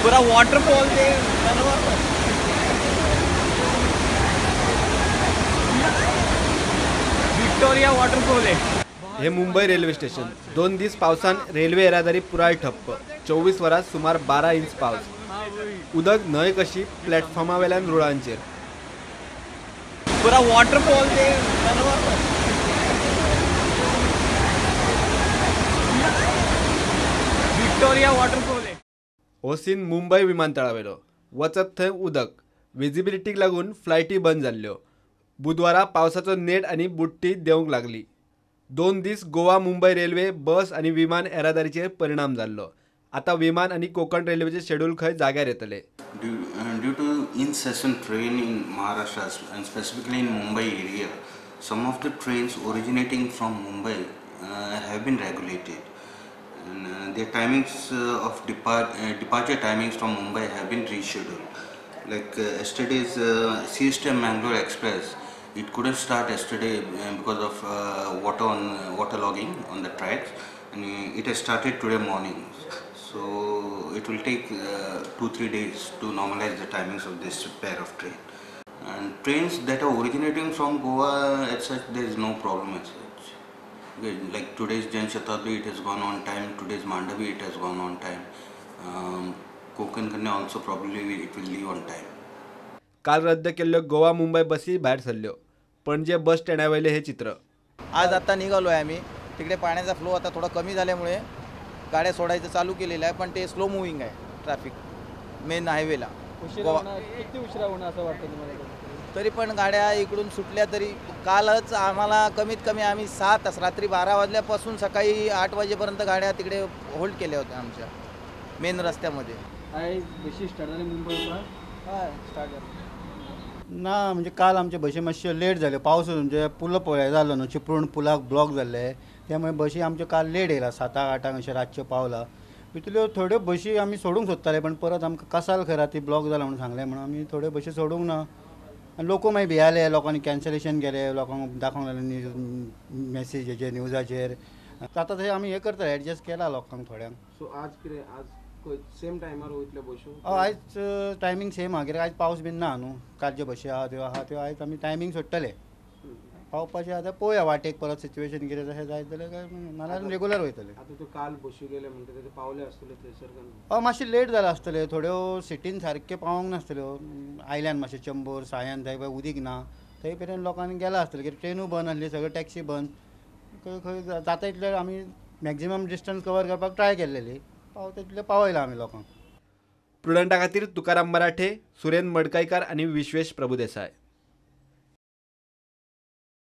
पुरा वॉटरफॉल ते Victoria waterfall आहे. हे मुंबई रेल्वे स्टेशन. 2 दीस पावसान रेल्वे येरादारी पुराय ठप्प. 24 वरां सुमार 12 इंच पावस. उदक न्हंय कशी प्लॅटफॉर्मा वेल्यान रुळांचेर. पुरा वॉटरफॉल ते विक्टोरिया वॉटरफॉल आहे. हो सीन मुंबय विमानतळावेलो. वचत थंय उदक. विजिबिलिटीक लागून फ्लायटी बंद जाल्ल्यो. बुधवारा पावसाचो नेट आनी बुडटी देंवंक लागली. 2 दीस गोवा मुंबय रेल्वे बस आनी विमान येरादारीचेर परिणाम जाल्लो. आतां विमान आनी कोकण रेल्वेचे शेड्यूल खंय जाग्यार येतले. Due to incessant rain in Maharashtra and specifically in Mumbai area, some of the trains originating from Mumbai have been regulated. And their timings of departure timings from Mumbai have been rescheduled. Like yesterday's CST Mangalore Express, it couldn't start yesterday because of waterlogging on the tracks, and it has started today morning. So it will take 2-3 days to normalize the timings of this pair of train. And trains that are originating from Goa as such, there is no problem as such. Like today's Jan Shatabdi, it has gone on time. Today's Mandavi, it has gone on time. Konkan Kanya also probably it will leave on time. काल रद्द केल्ल्यो गोवा मुंबय बसी भायर सरल्यो. पणजे बस स्टँडा वयलें हें चित्र. आज आता निघालो आहे आम्ही. तिकडे पाण्याचा फ्लो आता थोडा कमी झाल्यामुळे गाड्या सोडायचं चालू केलेलं आहे, पण ते स्लो मुव्हिंग आहे ट्रॅफिक मेन हायवेला. किती उशिरा होणार असं वाटतं तुम्हाला? तरी पण गाड्या इकडून सुटल्या तरी कालच आम्हाला कमीत कमी आम्ही 6 तास, रात्री 12 वाजल्यापासून सकाळी 8 वाजेपर्यंत गाड्या तिकडे होल्ड केल्या होत्या आमच्या मेन रस्त्यामध्ये. बशी स्टार्ट झाली मुंबईला? हय, स्टार्ट झाली ना. म्हणजे काल आमचे बशी मातशे लेट जाले. पावस म्हणजे पूल पळय जालो न्हू, चिपळूण पुलाक ब्लॉक जाल्ले, त्यामुळे बशी आमच्यो काल लेट येयला. 7-8 अशें रातच्यो पावला. भितरल्यो थोड्यो बशी आमी सोडूंक सोदताले, पण परत आमकां कसाल खंय राती ब्लॉक जाला म्हणून सांगलें, म्हणून आमी थोड्यो बशी सोडूंक ना. आनी लोक मागीर भियाले, लोकांनी कॅन्सलेशन केलें, लोकांक दाखोवंक लागले मॅसेज हेजेर न्यूजाचेर. आतां तशें आमी हें करतले, एडजस्ट केला लोकांक थोड्यांक. सो आज कितें, आज सेम टायमार वयतले बश्यो? हय, आयज टायमींग सेम आहा, कित्याक आयज पावस बीन ना न्हू. कालच्यो बशी आहा त्यो आहा त्यो आयज आमी टायमींग सोडटले. पावपाचें आतां पळोवया वाटेक परत सिच्युएशन कितें तशें जायत जाल्यार काय, नाल्यार रेगुलर वयतले. आतां त्यो काल बशी गेले म्हणटा ते पावले आसतले थंयसर? हय, मातशें लेट जालां आसतलें. थोड्यो सिटीन सारक्यो पावोंक नासतल्यो. आयल्यान मातशें चंबोर सायान थंय उदीक ना, थंय मेरेन लोकांनी गेलां आसतलें, कित्याक ट्रेनूय बंद आसली, सगळ्यो टॅक्सी बंद. खंय खंय जाता तितलें आमी मॅक्झिमम डिस्टन्स कवर करपाक ट्राय केल्लेली, पावता तितलें पावयलां आमी लोकांक. प्रुडंटा खातीर तुकाराम मराठे, सुरेन मडकायकार आनी विश्वेश प्रभुदेसाय.